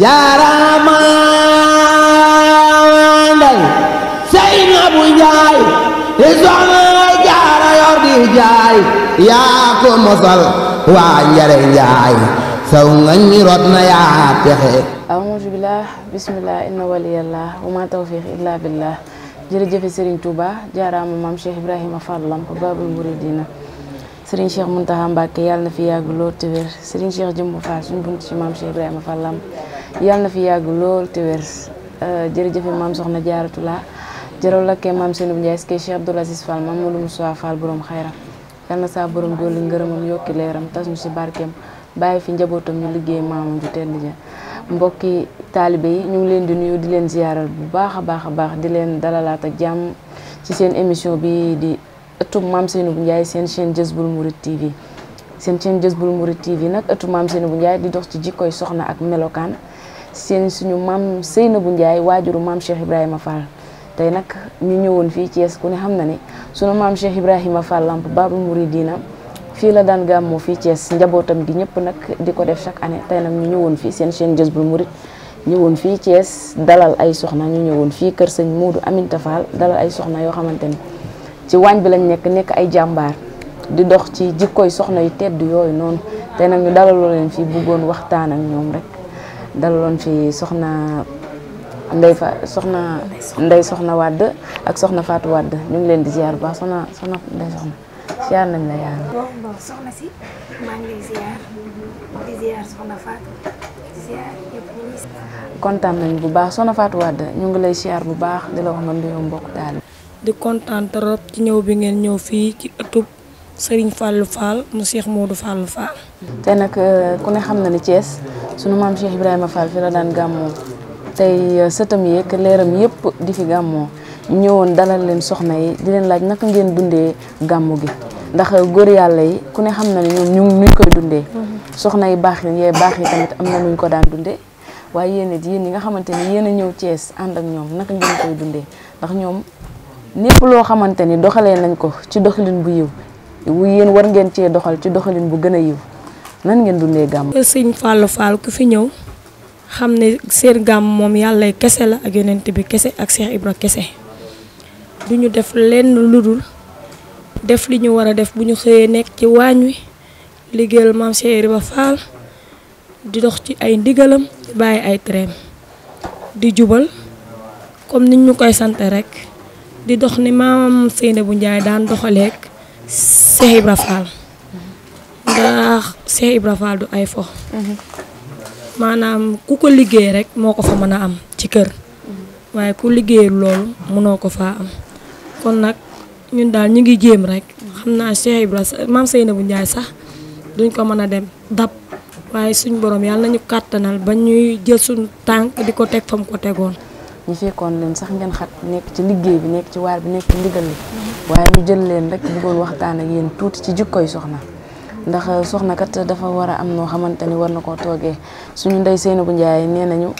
jaaraama ndey Seynabu Njaay di soxna jaara yor di jaay yaa ko mosal waa njare njaay saw nga ñi rot na yaa texe a'uuzu billah bismillah inna waliyallah wa ma tawfiq illa billah jërëjëf Serigne Touba jaaraama maam Cheikh Ibrahima Fall Lamp Babul Mouridina Serigne Cheikh Mountakha Mbacké yàlla na fi yàgg lool te wér Serigne Cheikh Jëmbu Fall suñu bunt ci maam Cheikh Ibrahima Fall Lamp yàlla na fi yàgg lool te wér jërëjëf maam Soxna Jaaratullah jërëw lakkee maam Seynabou Ndiaye ski Cheikh Abdoul Aziz Fall maam Modou Moussa Fall borom xayra yàlla na saa borom dooli ngërëmam yokki leeram tas ñu si barkeem bàyyi fi njabootam ñu liggéey maamam ju tedd ja mbokki taalibe yi ñu ngi leen di nuyu di leen ziyaaral bu baax a baax di leen dalalaat ak jàmm ci seen émission bi di ëttub maam Seynabou Ndiaye seen chaîne Jazboul Mouride TV seen chaîne Jazboul Mouride TV nag ëttub maam Seynabou Ndiaye di dox ci jikkoy soxna ak melokaan seen suñu maam Seynabou Ndiaye waajuru maam Cheikh Ibrahima Fall tey nag ñu ñëwoon fii Thiès ku ne xam na ni sunu maam Cheikh Ibrahima Fall Lamp Babul Mouridina fii la daan gàmmoo fii Thiès njabootam gi ñëpp nag di ko def chaque année tey nag ñu ñëwoon fii seen chaîne Jazboul Mouride ñëwoon fii Thiès dalal ay soxna ñu ñëwoon fii kër sëñ Modou Aminta Fall dalal ay soxna yoo xamante ni ci waañ bi lañ nekk ay jàmbaar di dox ci jikkoy soxna yu tedd yooyu noonu tey nag ñu dalaloo leen fii bëggoon waxtaan ak ñoom rek dalaloon fi soxna Ndey Soxna Wade ak soxna Fatou Wade ñu ngi leen di ziar bu baax soxna Ndey Soxna ziar nañ la yaar bon soxna si maa ngi lay ziar di ziar soxna Fatou di ziar yëpp kontaan nañ bu baax soxna Fatou Wade ñu ngi lay ziar bu baax di la wax nga nuyoo mbokk daal di kontaan trop ci ñëw bi ngeen ñëw fii ci ëttub Serigne Fallou Fall mu Cheikh Modou Fallou Fall. tey nag ku ne xam na ni Thiès sunu maam Cheikh Ibrahima Fall fi la daan gàmmoo tey sëtam yeeg leeram yëpp di fi gàmmoo ñëwoon dalal leen soxna yi di leen laaj naka ngeen dundee gàmmu gi ndax góor yàlla yi ku ne xam na ne ñoom nuñ koy dundee soxna yi baax yi tamit am na nuñ ko daan dundee waaye yéen it yéen ñi nga xamante ni yéen a ñëw Thiès ànd ak ñoom naka ngeen koy dundee ndax ñoom népp loo xamante ni doxalee nañ ko ci doxalin bu yiw yéen war ngeen cee doxal ci doxalin bu gën a yiw nan ngeen dundee gàmm. Sëñ Fallou Fall ku fi ñëw xam ne seen gàmm moom yàlla kese la ak yonent bi kese ak Cheikh Ibra kese du ñu def lenn lu dul def li ñu war a def bu ñu xëyee nekk ci waañ wi liggéeyal maam Cheikh Ibra Fall di dox ci ay ndigalam di bàyyi ay tereem di jubal comme niñ ñu koy sante rek di dox ni maam Seynabou Ndiaye daan doxaleek Cheikh Ibra Fall ndax Cheikh Ibra Fall du ay fo maanaam ku ko liggéey rek moo ko fa mën a am ci kër waaye ku liggéeyul loolu mënoo ko faa am kon nag ñun daal ñu ngi jéem rek xam naa Cheikh Ibra maam Seynabou Ndiaye sax duñ ko mën a dem dab waaye suñ borom yàlla nañu kàttanal ba ñuy jël suñu tànk di ko teg fa mu ko tegoon. ñu fekkoon leen sax ngeen xat nekk ci liggéey bi nekk ci waar bi nekk ci ndigal li waaye ñu jël leen rek bëggoon waxtaan ak yéen tuuti ci jikkoy soxna ndax soxna kat dafa war a am noo xamante ni war na koo toogee suñu ndey Seynabou Ndiaye nee nañu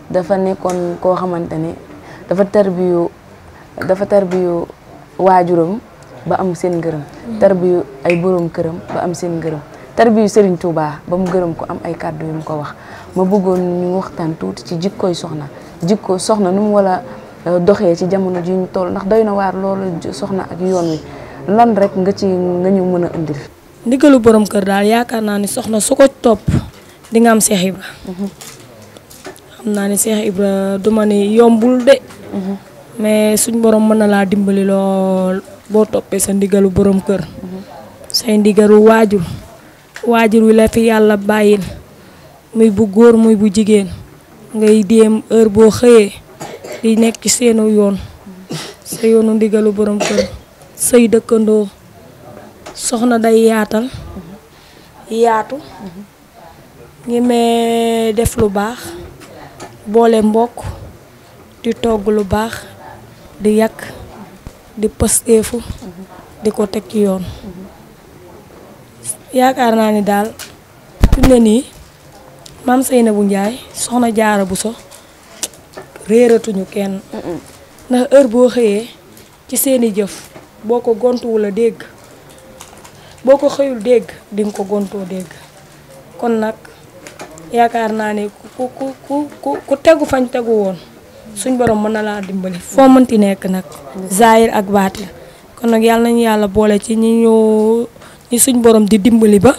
dafa nekkoon koo xamante ni dafa tarbiyu waajuram ba am seen ngërëm tarbiyu ay borom këram ba am seen ngërëm tarbiyu Serigne Touba ba mu gërëm ko am ay kàddu yu mu ko wax ma bëggoon ñu waxtaan tuuti ci jikkoy soxna jikko soxna nu mu wala doxee ci jamono ji ñu toll ndax doy na waar loolu soxna ak yoon wi lan rek nga ñu mën a indil. ndigalu borom kër daal yaakaar naa ni soxna su ko topp di nga am Cheikh Ibra xam naa ni Cheikh Ibra duma ni yombul de mais suñ borom mën na laa dimbali lool boo toppee sa ndigalu borom kër say ndigalu waajur wi la fi yàlla bàyyil muy bu góor muy bu jigéen ngay déem heure boo xëyee di nekk ci seenu yoon sa yoonu ndigalu borom kër say dëkkandoo soxna day yaatu ngi mee def lu baax boole mbokk di togg lu baax di yàq di pësteefu di ko teg ci yoon yaakaar naa ni daal fi mu ne nii maam Seynabou Ndiaye soxna Jaara Buso réeratuñu kenn ndax heure boo xëyee ci seeni jëf boo ko gontuwul a dégg boo ko xëyul dégg di nga ko gontoo dégg kon nag yaakaar naa ne ku tegu fañ tegu woon suñ borom mën na laa dimbali foo mënti nekk nag zahir ak baatin kon nag yàlla nañu yàlla boole ci ñi suñ borom di dimbali ba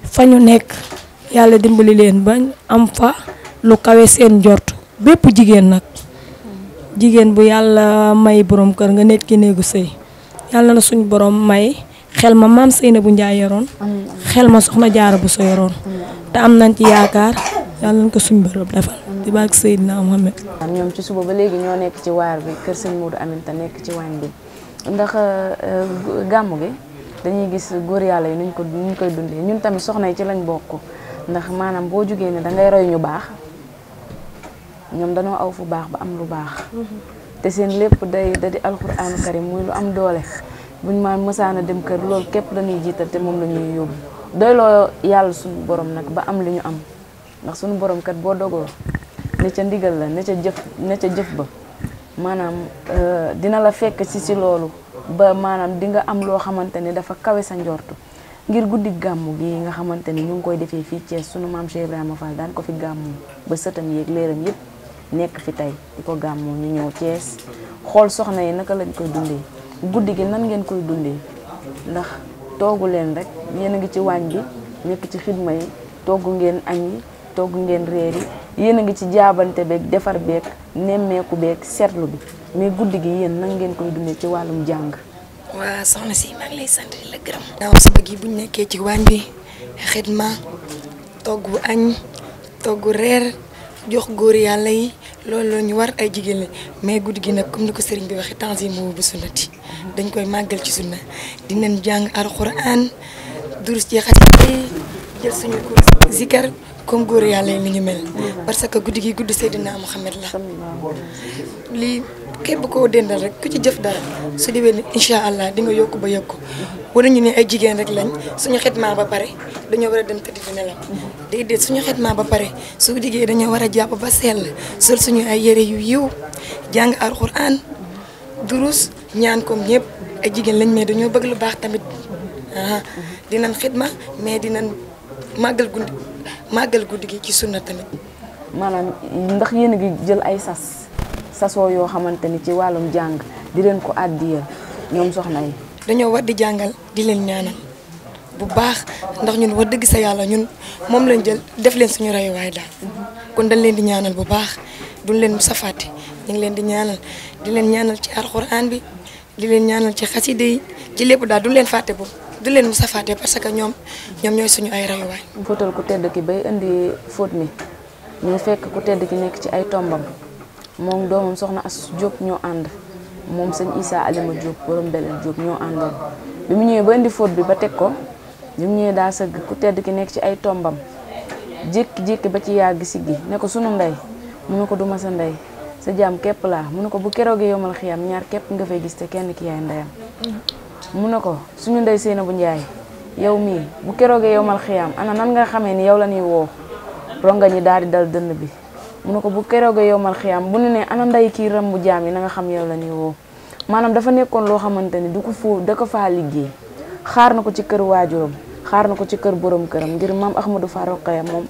fa ñu nekk yàlla dimbali leen ba am fa lu kawe seen njort bépp jigéen nag jigéen bu yàlla may borom kër nga nekk ki néegu sëy yàlla na suñ borom may xel ma maam Seynabou Ndiaye yoroon xel ma soxna Jaara Buso yoroon te am nañ ci yaakaar yàlla nañ ko suñ borom defal di barke Seydina Muhammad. ñoom ci suba ba léegi ñoo nekk ci waar bi kër sëñ Modou Aminta nekk ci waañ bi ndax gàmmu gi dañuy gis góor yàlla yi nuñ koy dundee ñun tamit soxna yi ci lañ bokk ndax maanaam boo jugee ne dangay roy ñu baax ñoom dañoo aw fu baax ba am lu baax te seen lépp da di alxuraanu karim muy lu am doole buñ ma mësaana dem kër loolu képp dañuy jiital te moom la ñuy yóbbu doyloo yàlla suñu borom nag ba am li ñu am ndax suñu borom kat boo dogoo ne ca ndigal la ne ca jëf ba maanaam dina la fekk si loolu ba maanaam di nga am loo xamante ne dafa kawe sa njortu ngir guddi gàmmu gi nga xamante ni ñu ngi koy defee fii Thiès sunu maam Cheikh Ibrahima Fall daan ko fi gàmmu ba sëtam yeeg léeram yëpp nekk fi tey di ko gàmmu ñu ñëw Thiès xool soxna yi naka lañ koy dundee guddi gi nan ngeen koy dundee ndax toogu leen rek yéen a ngi ci waañ bi nekk ci xidma yi togg ngeen añ yi togg ngeen reer yi yéen a ngi ci jaabante beeg defar beeg nemmeeku beeg seetlu bi mais guddi gi yéen nan ngeen koy dundee ci wàllum jàng. waa soxna si maa ngi lay sant di la gërëm. daaw suba gi buñ nekkee ci waañ bi xidma togg añ togg reer jox góor yàlla yi loolu la ñu war ay jigéen la mais guddi gi nag comme ni ko sëriñ bi waxee tanzimu bu sunnati dañ koy màggal ci sunna dinañ jàng alxuraan durus ci xasida jël suñu ko zikar comme góor yàlla yi ni ñu mel parce que guddi gi guddi Seydina Muhammad la lii képp koo dendal rek ku ci jëf dara su déwee ni incha allah di nga yokk ba yokk wala ñu ne ay jigéen rek lañ suñu xitma ba pare dañoo war a dem tëdd di nelaw déedéet suñu xitma ba pare su jigéen dañoo war a jàpp ba sell sol suñu ay yére yu yiw jàng alxuraan durus ñaan comme ñëpp ay jigéen lañ mais dañoo bëgg lu baax tamit dinañ xitma mais dinañ màggal guddi gi ci sunna tamit. maanaam ndax yéen a ngi jël ay sasoo yoo xamante ni ci wàllum jàng di leen ko àddiyal ñoom soxna yi. dañoo war di jàngal di leen ñaanal bu baax ndax ñun war dëgg sa yàlla ñun moom lañ jël def leen suñu rayuwaay daal kon dañ leen di ñaanal bu baax duñ leen musa fàtte ñu ngi leen di ñaanal ci alxuraan bi di leen ñaanal ci xaside yi ci lépp daal duñ leen fàtte bu du leen musa fàtte parce que ñoom ñooy suñu ay rayuwaay. fóotal ku tedd ki bay indi fóot mi ñu fekk ku tedd ki nekk ci ay tombam moom doomam soxna As Diop ñoo ànd moom sëñ Issa Alima Diop borom Belel Diop ñoo àndoon bi mu ñëwee ba indi fóot bi ba teg ko bi mu ñëwee daa sëgg ku tedd ki nekk ci ay tombam jékki-jékki ba ci yàgg siggi ne ko sunu ndey mu ne ko duma sa ndey sa jaam képp laa mu ne ko bu keroogee yomal xiyam ñaar képp nga fay gis te kenn ki yaay ndeyam mu ne ko suñu ndey Seynabou Ndiaye yow mii bu keroogee yomal xiyam ana nan nga xamee ni yow la ñuy woo ronga ñi daal di dal dënn bi mu ne ko bu keroogee yomal xiyam bu ne ne ana nday kii rëmbu jaam yi na nga xam yow la ñuy woo maanaam dafa nekkoon loo xamante ni du ko foo da ko faa liggéey xaar na ko ci kër waajuram xaar na ko ci kër borom këram ngir maam Ahmadou Farokhaya moom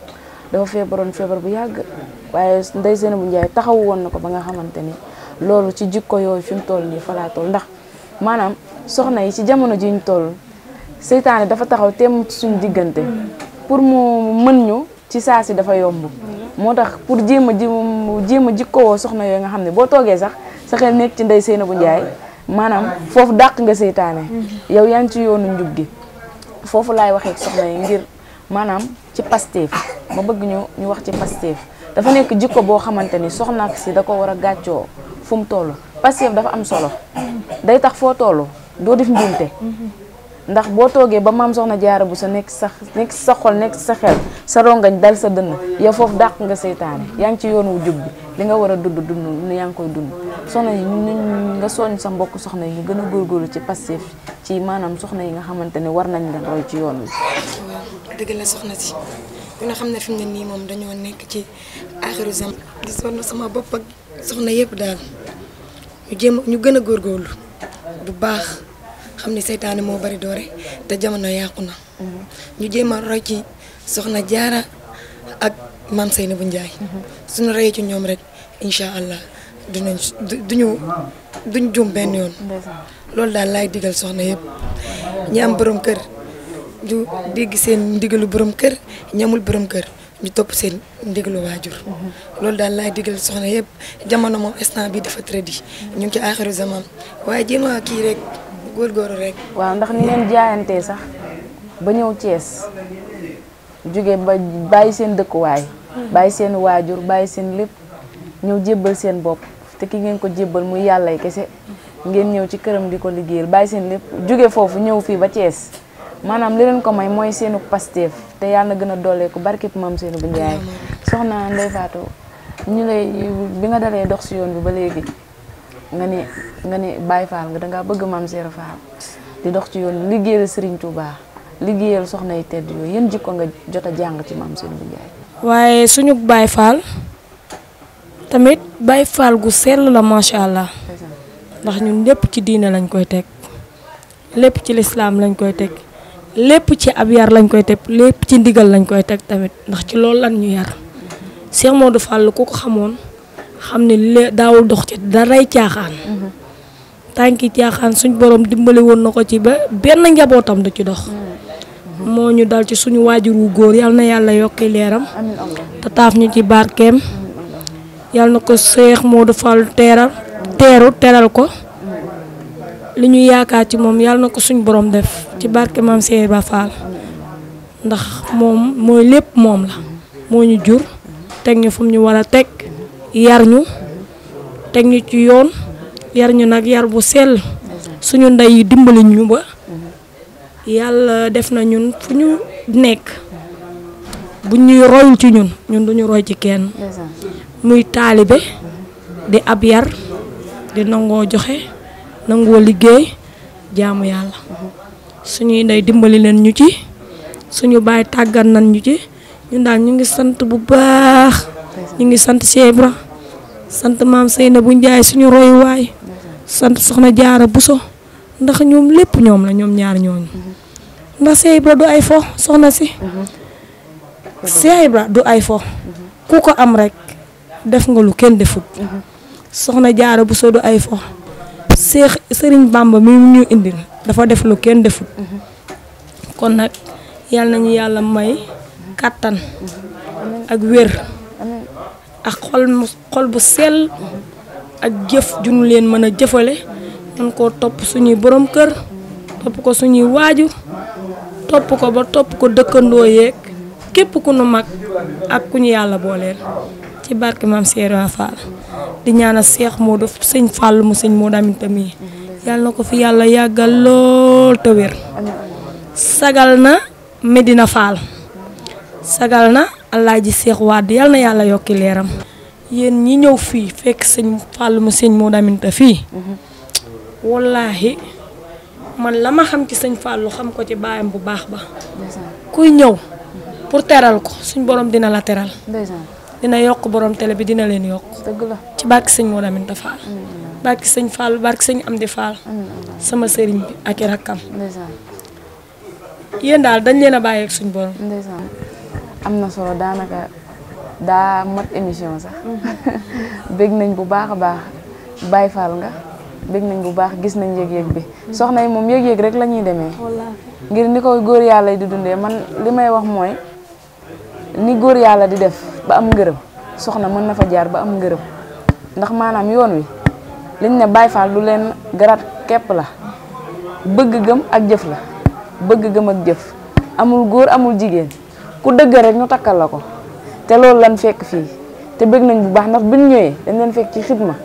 dafa feebaroon feebar bu yàgg waaye ndey Seynabou Ndiaye taxaw woon na ko ba nga xamante ni loolu ci jikko yooyu fi mu toll nii fa laa toll ndax maanaam soxna yi ci jamono ji ñu toll seytaane dafa taxaw teem suñu diggante pour mu mën ñu ci saa si dafa yomb moo tax pour jéem a jikkowoo soxna yooyu nga xam ne boo toogee sax sa xel nekk ci ndey Seynabou Ndiaye maanaam foofu dàq nga seytaane yow yaa ngi ci yoonu njub gi foofu laay waxee soxna yi ngir maanaam ci Pastef ma bëgg ñu wax ci Pastef dafa nekk jikko boo xamante ni soxna si da ko war a gàccoo fu mu toll Pastef dafa am solo day tax foo toll doo def njuumte ndax boo toogee ba maam soxna Jaara bu sa nekk sa xol nekk sa xel sa rongañ dal sa dënn yow foofu dàq nga seytaane yaa ngi ci yoonu jub bi li nga war a dund yaa ngi koy dund soxna yi nga soñ sa mbokk soxna yi gën a góorgóorlu ci Pastef ci maanaam soxna yi nga xamante ne war nañ leen roy ci yoon wi. waaw dëgg la soxna si ku nga xam ne fi mu ne nii moom dañoo nekk ci aaxiru zaman di sonn sama bopp ak soxna yëpp daal ñu gën a góorgóorlu bu baax xam ne seytaane moo bari doore te jamono yàqu na ñu jéem a roy ci soxna Jaara ak maam Seynabou Ndiaye suñu reyee ci ñoom rek incha allah duñ juum benn yoon loolu daal laay digal soxna yëpp ñi am borom kër du dégg seen ndigalu borom kër ñamul borom kër ñu topp seen ndigalu waajur loolu daal laay digal soxna yëpp jamono moom instant bi dafa trédi ñu ngi ci aaxiru zaman waaye jéem a kii rek góorgóorlu rek. waaw ndax ni leen jaayantee sax ba ñëw Thiès jóge ba bàyyi seen dëkkuwaay bàyyi seen waajur bàyyi seen lépp ñëw jébbal seen bopp te ki ngeen ko jébbal muy yàllay kese ngeen ñëw ci këram di ko liggéeyal bàyyi seen lépp jóge foofu ñëw fii ba Thiès maanaam li leen ko may mooy seenu Pastef te yàlla na gën a dooleeku barkeb maam Seynabou Ndiaye. soxna Ndeye Fatou ñu lay bi nga dalee dox si yoon bi ba léegi nga ni Baye Fall nga dangaa bëgg maam Seynabou Fall di dox ci yoon liggéeyal Serigne Touba liggéeyal soxna yi tedd yooyu yéen jikko nga jot a jàng ci maam Seynabou Ndiaye. waaye suñu Baye Fall tamit Baye Fall gu sell la macha allah ndax ñun lépp ci diine lañ koy teg lépp ci lislaam lañ koy teg lépp ci ab yar lañ koy teg lépp ci ndigal lañ koy teg tamit ndax ci loolu lan ñu yar Cheikh Modou Fall ku ko xamoon xam ne daawul dox ci daray caaxaan tànki caaxaan suñ borom dimbali woon na ko ci ba benn njabootam du ci dox moo ñu dal ci suñu waajur wu góor yal na yàlla yokki leeram te taaf ñu ci barkeem yal na ko Cheikh Modou Fall teral ko li ñu yaakaar ci moom yal na ko suñ borom def ci barke maam Seynabou Fall ndax moom mooy lépp moom la moo ñu jur teg ñu fu ñu war a teg yar ñu teg ñu ci yoon yar ñu nag yar bu sell suñu ndey yi dimbali ñu ba yàlla def na ñun fu ñu nekk bu ñuy royul ci ñun duñu roy ci kenn muy taalibe di ab yar di nangoo joxe nangoo liggéey jaamu yàlla suñuy ndey dimbali leen ñu ci suñu baay tàggat nañ ñu ci ñun daal ñu ngi sant bu baax ñu ngi sant Cheikh Ibra sant maam Seynabou Ndiaye suñu royuwaay sant soxna Jaara Buso ndax ñoom lépp ñoom la ñoom ñaar ñooñu ndax Cheikh Ibra du ay fo soxna si Cheikh Ibra du ay fo ku ko am rek def nga lu kenn defut soxna Jaara Buso du ay fo Sëriñ Bamba mi ñu indil dafa def lu kenn defut kon nag yàlla nañu yàlla may kàttan ak wér ak xol bu sell ak jëf ju ñu leen mën a jëfale man koo topp suñuy borom kër topp ko suñuy waajur topp ko ba topp ko dëkkandoo yeeg képp ku nu mag ak ku ñu yàlla booleel ci barke maam Seynabou Fall di ñaanal Cheikh Modou sëñ Fall mu sëñ Modou Aminta mi yàlla na ko fi yàlla yàggal lool te wér sagal na Medina Fall sagal na Alaaji Cheikh Wade yàlla na yàlla yokki leeram yéen ñi ñëw fii fekk sëñ Fall mu sëñ Modou Aminta fii wallaahi man la ma xam ci sëñ Fallu xam ko ci baayam bu baax ba kuy ñëw pour teral ko suñ borom dina la teral dina yokk borom télé bi dina leen yokk dëgg la ci barke sëñ Modou Aminta Fall barke sëñ Fall barke sëñ Amdi Fall sama sëriñ bi ak i rakkam yéen daal dañ leen a bàyyi ak suñ borom ndeysaan am na solo daanaka daa mat émission sax bég nañ bu baax a baax Baye Fall nga bég nañ bu baax gis nañ yëg-yëg bi soxna yi moom yëg-yëg rek la ñuy demee ngir ni ko góor yàlla yi di dundee man li may wax mooy ni góor yàlla di def ba am ngërëm soxna mën na fa jaar ba am ngërëm ndax maanaam yoon wi liñ ne Baye Fall du leen garat képp la bëgg gëm ak jëf la bëgg gëm ak jëf amul góor amul jigéen ku dëgg rek ñu takkal la ko te loolu lan fekk fii te bëgg nañ bu baax ndax buñ ñëwee dañ leen fekk ci xidma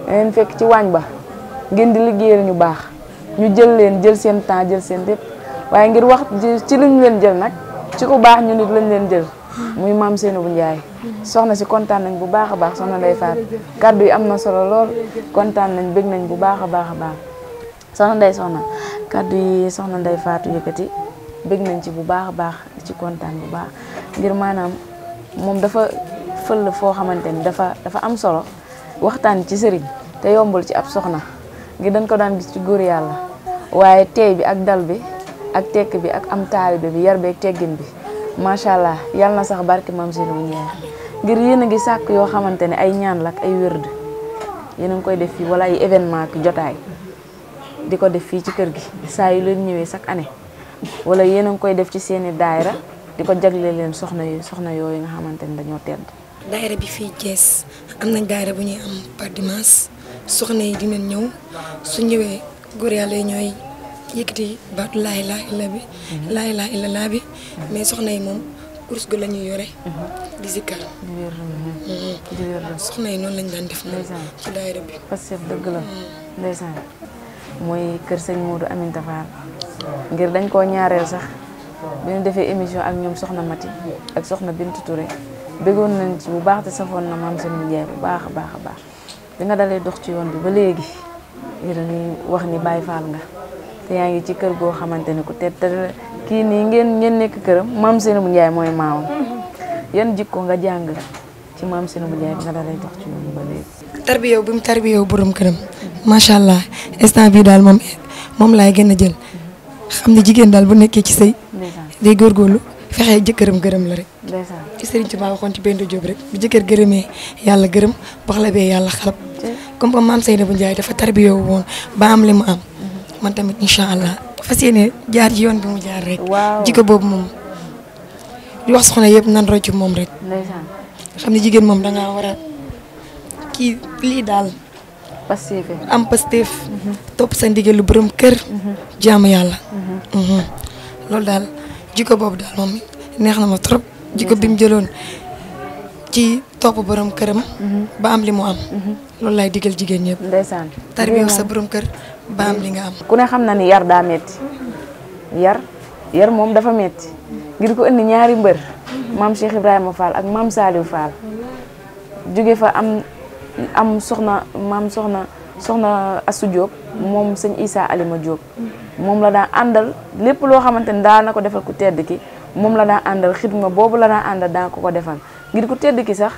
dañ leen fekk ci waañ ba ngeen di liggéeyal ñu baax ñu jël leen jël seen temps jël seen lépp waaye ngir wax ci luñ leen jël nag ci ku baax ñu nit lañ leen jël muy maam Seynabou Ndiaye soxna si kontaan nañ bu baax a baax soxna Ndeye Fatou kaddu yi am na solo lool kontaan nañ bëgg nañ bu baax a baax a baax soxna Ndeye soxna kaddu yi soxna Ndeye Fatou yëkkati bëgg nañ ci bu baax a baax di ci kontaan bu baax ngir maanaam moom dafa fël foo xamante ni dafa am solo waxtaan ci sëriñ te yombul ci ab soxna ngir dañ ko daan gis ci góor yàlla waaye teey bi ak dal bi ak tekk bi ak am taalibe bi yar bi ak teggin bi macha allah yàlla na sax barke maam Seynabou Ndiaye ngir yéen a ngi sàkk yoo xamante ne ay ñaan la ak ay wérd yéen a ngi koy def fii wala ay événement ki jotaay di ko def fii ci kër gi saa yu leen ñëwee chaque année wala yéen a ngi koy def ci seeni daayira di ko jagle leen soxna yooyu nga xamante ne dañoo tedd. daayira bi fii Thiès am nañ daayira bu ñuy am par dimanche soxna yi dinañ ñëw su ñëwee góor yàlla yi ñooy yëkkati baatu laa ilaaha illallaah bi mais soxna yi moom kurus gu la ñuy yore di zikkar soxna yi noonu lañ daan def moom ci daayira bi parce que dëgg la ndeysaan mooy kër sëñ Modou Aminta Fall ngir dañ koo ñaareel sax bi ñu defee émission ak ñoom soxna Mati ak soxna Bintu Touré bëggoon nañ ci bu baax te safoon na maam Serigne Ndiaye bu baax a baax bi nga dalee dox ci yoon bi ba léegi yéen a ngi wax ni Baye Fall nga te yaa ngi ci kër goo xamante ne ku te kii nii ngeen nekk këram maam Serigne Ndiaye mooy maamam yan jikko nga jàng ci maam Serigne Ndiaye bi nga dalee dox ci yoon bi ba léegi. tarbiyew bi mu tarbiyew borom këram macha allah instant bii daal moom laay gën a jël xam ne jigéen daal bu nekkee ci sëy day góorgóorlu fexee jëkkëram gërëm la rek. ci Serigne Touba waxoon ci benn Jóob rek bu jëkkër gërëmee yàlla gërëm wax la bee yàlla xalab comme que maam Seynabou Ndiaye dafa tarbiyewu woon ba am li mu am man tamit incha allah fas yéene jaar ci yoon bi mu jaar rek. jikko boobu moom di wax soxna yëpp nan roy ci moom rek. xam ne jigéen moom dangaa war a kii lii daal. am Pastef topp sa ndigalu borom kër jaamu yàlla loolu daal jikko boobu daal moom neex na ma trop jikko bi mu jëloon ci topp borom këram ba am li mu am loolu laay digal jigéen ñëpp ndeysaan tarbiyewu sa borom kër ba am li nga am ku ne xam na ni yar daa metti yar moom dafa metti ngir ko indi ñaari mbër maam Cheikh Ibrahima Fall ak maam Saliou Fall jóge fa am soxna Assou Diop moom sëñ Issa Alima Diop moom la daan àndal lépp loo xamante ni daa na ko defal ku tedd ki moom la daan àndal xidma boobu la daan àndal daa ko defal ngir ku tedd ki sax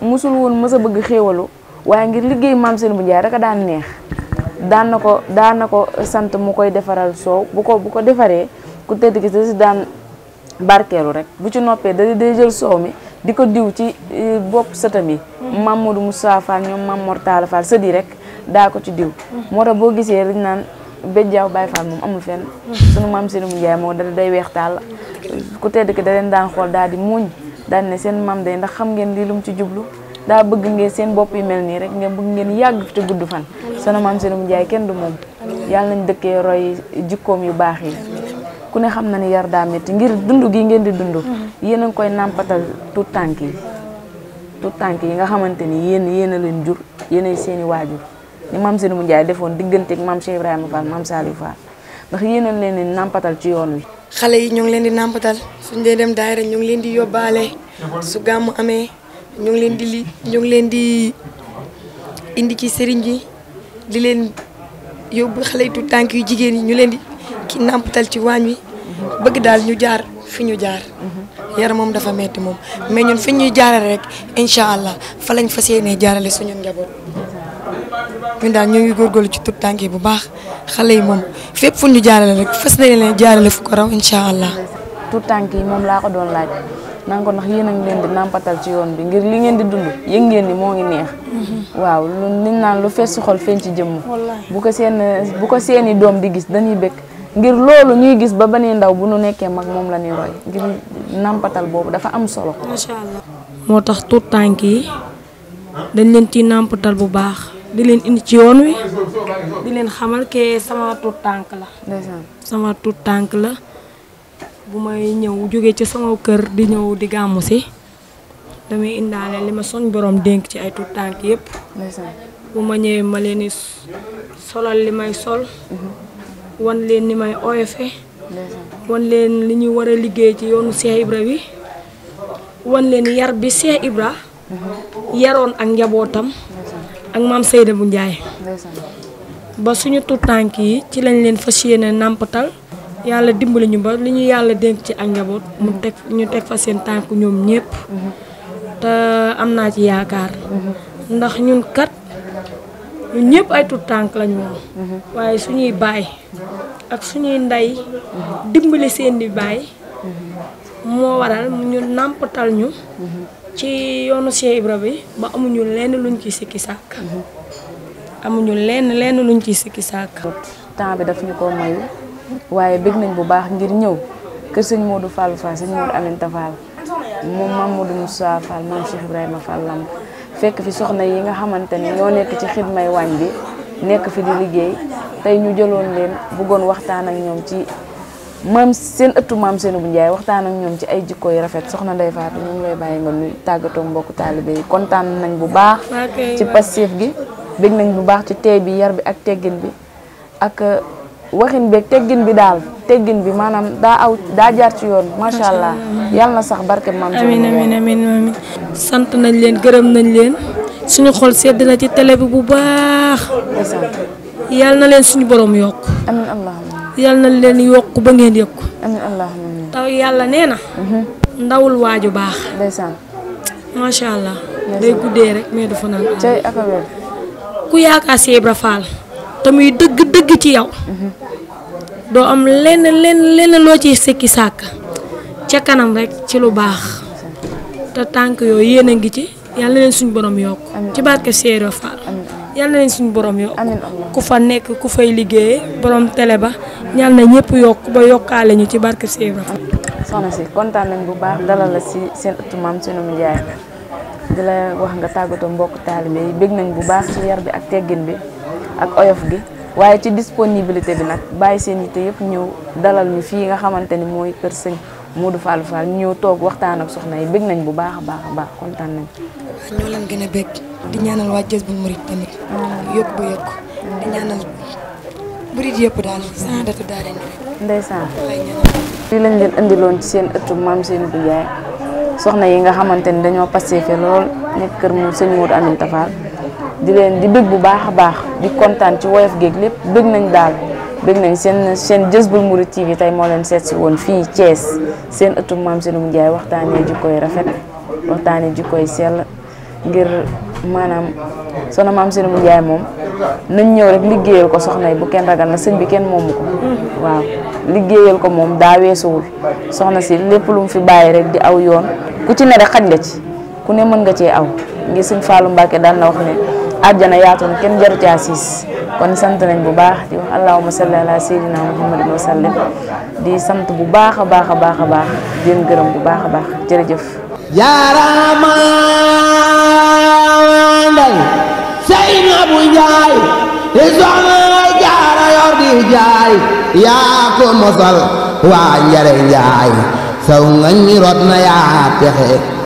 musul woon mës a bëgg xéewalu waaye ngir liggéey maam Seynabou Ndiaye rek a daan neex daan na ko sant mu koy defaral soow bu ko defaree ku tedd ki da si daan barkeelu rek bu ci noppee day jël soow mi di ko diw ci bopp sëtam yi Mamadou Moussa Fall ñoom Mame Mor Talla Fall sët yi rek daa ko ci diw moo tax boo gisee dañ naan Béjjaaw Baye Fall moom amul fenn sunu maam Seynabou Ndiaye moo day weex tàll ku tedd ki da leen daan xool daal di muuñ daal ne seen maam day ndax xam ngeen lii lu mu ci jublu daa bëgg ngeen seen bopp yi mel nii rek ngeen bëgg ngeen yàgg fi te gudd fan sunu maam Seynabou Ndiaye kenn du moom yàlla nañ dëkkee roy jikkoom yu baax yi ku ne xam na ni yar daa métti ngir dund gi ngeen di dund yéen a ngi koy nàmpatal tout tànk yi nga xamante ni yéen a leen jur yéenay seeni waajur ni maam Seynabou Ndiaye defoon digganteeg maam Cheikh Ibrahima Fall maam Saliou Fall ndax yéen a leen di nàmpatal ci yoon wi. xale yi ñu ngi leen di nàmpatal suñ dee dem daayira ñu ngi leen di yóbbaale su gàmmu amee ñu ngi leen di indi ci sëriñ ji di leen yóbbu xale yi tout tànk yu jigéen yi ñu leen di ki nàmpatal ci waañ wi bëgg daal ñu jaar fi ñu jaar yar moom dafa metti moom mais ñun fi ñuy jaarale rek incha allah fa lañ fas yéenee jaarale suñu njaboot ñun daal ñoo ngi góorgóorlu ci tout tànk yi bu baax xale yi moom fépp fu ñu jaarale rek fas nañ leen jaarale fu ko raw incha allah. tout tànk yi moom laa ko doon laaj naan ko ndax yéen a ngi leen di nàmpatal ci yoon bi ngir li ngeen di dund yëg ngeen ni moo ngi neex waaw lu niñ naan lu fees si xol feeñ ci jëmm bu ko seeni doom di gis dañuy bëgg ngir loolu ñuy gis ba bani ndaw bu nu nekkee mag moom la ñuy roy ngir nàmpatal boobu dafa am solo. macha allah. moo tax tout tànk yi dañ leen ci nàmpatal bu baax di leen indi ci yoon wi di leen xamal ke sama tout tànk la. sama tout tànk la bu may ñëw jóge ci sama kër di ñëw di gàmmu si damay indaale li ma soñ borom dénk ci ay tout tànk yëpp. bu ma ñëwee ma leen di solal li may sol. wan leen ni may oyofe wan leen li ñuy war a liggéey ci yoonu Cheikh Ibra wi wan leen yar bi Cheikh Ibra yaroon ak njabootam ak maam Seynabou Ndiaye ba suñu tout tànk yi ci lañ leen fas yéene nàmpatal yàlla dimbali ñu ba li ñu yàlla dénk ci ak njaboot ñu teg fa seen tànk ñoom ñëpp te am naa ci yaakaar ndax ñun kat ñun ñëpp ay tout tànk lañu woon waaye suñuy baay ak suñuy ndey dimbali seen di baay moo waral ñu nàmpatal ñu ci yoonu Cheikh Ibra bi ba amuñu lenn luñ ci sikki sàkk amuñu lenn luñ ci sikki sàkk temps bi daf ñu ko mayu waaye bëgg nañ bu baax ngir ñëw kër sëñ Modou Fall Fall sëñ Modou Aminta Fall moom Mamadou Moussa Fall maam Cheikh Ibrahima Fall Lamp fekk fi soxna yi nga xamante ni ñoo nekk ci xidmay waañ bi nekk fi di liggéey tey ñu jëloon leen bëggoon waxtaan ak ñoom ci maam seen ëttu maam Seynabou Ndiaye waxtaan ak ñoom ci ay jikko yu rafet soxna Ndeye Fatou ñu ngi lay bàyyi nga nuy tàggatoo mbokku taalibe yi kontaan nañ bu baax ci passif gi bëgg nañ bu baax ci teey bi yar bi ak teggin bi ak waxin beeg teggin bi daal teggin bi maanaam daa jaar ci yoon macha allah yàlla na sax barke maam amiin amiin amiin sant nañ leen gërëm nañ leen suñu xol sedd na ci télé bi bu baax yàlla na leen suñu borom yokk amiin allahumma yàlla na leen yokk ba ngeen yëg ko amiin allahumma taw yàlla nee na ndawul waaju baax ndeysaan macha allah day guddee rek mais du fa naan cey ak a wér ku yaakaar Cheikh Ibra Fall te muy dëgg ci yow doo am lenn loo ciy sekki sàkk ca kanam rek ci lu baax te tànk yooyu yéen a ngi ci yàlla na leen suñu borom yokk ci barke Cheikh Ibra Fall yàlla na leen suñu borom yokk ku fa nekk ku fay liggéeyee borom télé ba ñal na ñëpp yokk ba yokkaale ñu ci barke Cheikh Ibra Fall. soxna si kontaan nañ bu baax dalal la si seen ëttu maam Seynabou Ndiaye di la wax nga tàggatoo mbokk taalibe yi bég nañ bu baax ci yar bi ak teggin bi ak oyof gi waaye ci disponibilité bi nag bàyyi seen yitte yëpp ñëw dalal ñu fii nga xamante ni mooy kër sëñ Modou Fall Fall ñëw toog waxtaan ak soxna yi bég nañ bu baax a baax kontaan nañ. ñoo leen gën a bég di ñaanal waa Jazboul Mouride tamit yokk ba yokk di ñaanal murid yëpp daal sans datu daal ndeysaan fii lañ leen indiloon ci seen ëttu maam Seynabou Ndiaye soxna yi nga xamante ni dañoo pasteefe lool nekk kër mu sëñ Modou Aminta Fall di leen di bëgg bu baax a baax di kontaan ci woyof géeg lépp bëgg nañ daal bëgg nañ seen Jazboul Mouride TV tey moo leen seet si woon fii Thiès seen ëttu maam Seynabou Ndiaye waxtaanee jikkoy rafet waxtaanee jikkoy sell ngir maanaam soxna maam Seynabou Ndiaye moom nañ ñëw rek liggéeyal ko soxna yi bu kenn ragal na sëñ bi kenn moomu ko waaw liggéeyal ko moom daa weesuwul soxna si lépp lu mu fi bàyyi rek di aw yoon ku ci ne rek xaj nga ci ku ne mën nga cee aw ngir sëñ Fallou Mbacke daan na wax ne àjjana yaatu na kenn jaru caa siis kon sant nañ bu baax di wax allahumma salli ala sayyidina muhammadin wa sallim di sant bu baax a baax di leen gërëm bu baax a baax jërëjëf jaaraama Ndey Seynabou Ndiaye di soxna jaara yor di jaay yaa ko mosal waa njare njaay saw nga ñi rot na yaa texe